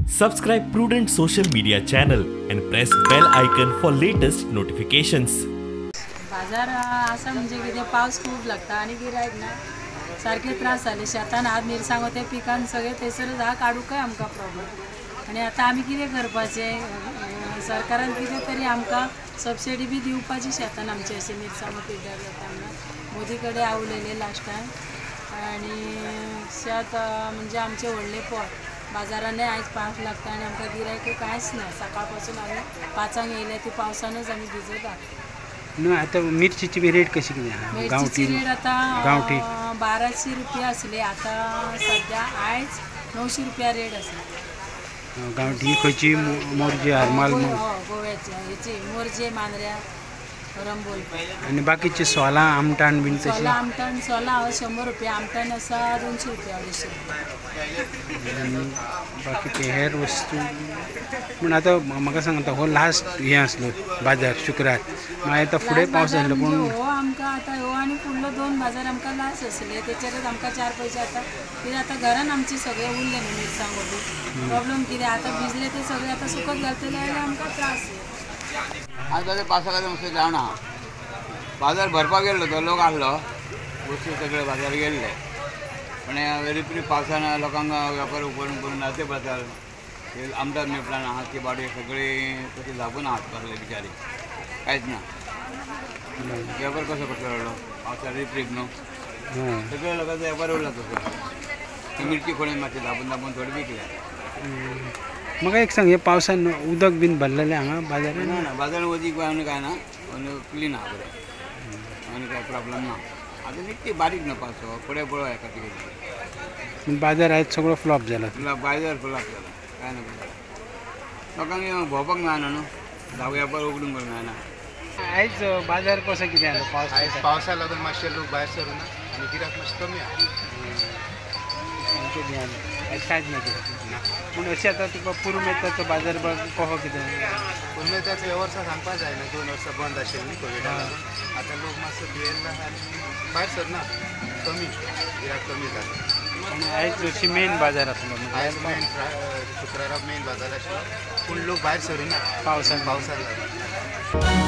Subscribe Prudent Social Media channel and press bell icon for latest notifications. बाजार आसा म्हणजे कितें पावस खूब लागता आनी गिरायक ना, सारके त्रास जाले. शेतान आज मिरसांगो ते पिकान सगळे थंयसरच आहा, काडूंकय आमकां प्रॉब्लम. आनी आतां आमी कितें करपाचें, सरकारान कितें तरी आमकां सबसिडी बी दिवपाची शेतान आमचे अशें मिरसांगो पिड्ड्यार जाता म्हणून मोदी कडेन आवलेले लास्ट टायम. आनी शेत म्हणजे आमचें व्हडलें पोट बाजारानय आयज पावस लागता आनी आमकां गिरायक कांयच ना. सकाळ पासून आमी 5 येयले ती पावसानच आमी भिजत आहा. न्हू आतां मिरचीची बी रेट कशी कितें आहा? मिरचीची रेट आतां 1200 रुपया आसली, आतां सद्या आयज 900 रुपया रेट आसा. गांवठी खंयची? मोरजे, हरमाल? गोव्याची हेची मोरजे, मांद्र्या, रंबोल. आनी बाकीची सोलां आमटाण बीन तशी? सोलां आमटाण, सोलां 100 रुपया, आमटाण आसा 200 रुपया, 250 रुपया. बाकीचे हेर वस्तू पूण आतां म्हाका सांग, आतां हो लास्ट हें आसलो बाजार शुक्रार, मागीर आतां फुडें पावस आसलो पूण हो आमकां आतां हो आनी फुडलो 2 बाजार आमकां लास्ट आसले, तेचेरच आमकां 4 पयशे आतां कितें आतां घरान आमचे सगळे उरले न्हू मिरसांगो बी प्रॉब्लम कितें आतां भिजले ते सगळे आतां सुकत घालतले आनी आमकां त्रास. आतां ते पावसा खातीर मातशें जावन आहा. बाजार भरपाक गेल्लो तो लोक आहलो, वस्तू सगळे बाजार गेल्ले, पण रिपरी पावसान लोकांक व्यापार करून करून जाते बाजार आमदार मेपलान आहा ती बाडी सगळी तशी झापून आहात कसले बिचारी, कांयच ना. व्यापार कसो करतलो पावसा रिपरीप न्हू, सगळे लोकांचो व्यापार उरला तसो. ती मिरची खोळून मातशी धापून धापून थोडी विकल्या. म्हाका एक सांग, हे पावसान उदक बीन भरलेलें हांगा बाजारान? ना ना, बाजारान उदीक आनी कांय ना, क्लीन आहा बरें, आनी कांय प्रॉब्लम ना. आतां निकती बारीक न्हू पावस, फुडें पळोवया कशें कितें. बाजार आयज सगळो फ्लॉप जाला? बाजार फ्लॉप जाला, कांय ना. लोकांक भोंवपाक मेळना न्हू, धांव व्यापार उगडूंक मेळना. आयज बाजार कसो कितें जालो पावस? आयज पावसा लागून मातशे लोक भायर सरूना आनी गिरायक मातशें कमी आहा. सामकें आयज कांयच ना कितें. पूण अशें आतां तुका पुरुमेंताचो बाजार कसो कितें? पुरुमेंताचो ह्या वर्सा सांगपाक जायना, 2 वर्सां बंद आशिल्लें न्ही कोविडा लागून. आतां लोक मातसो भियेल्लो आनी भायर सरना, कमी गिरायक कमी जालें. आनी आयज अशी मेन बाजार आसलो? आयज मेन शुक्रारा मेन बाजार आशिल्लो, पूण लोक भायर सरिना पावसान लागून.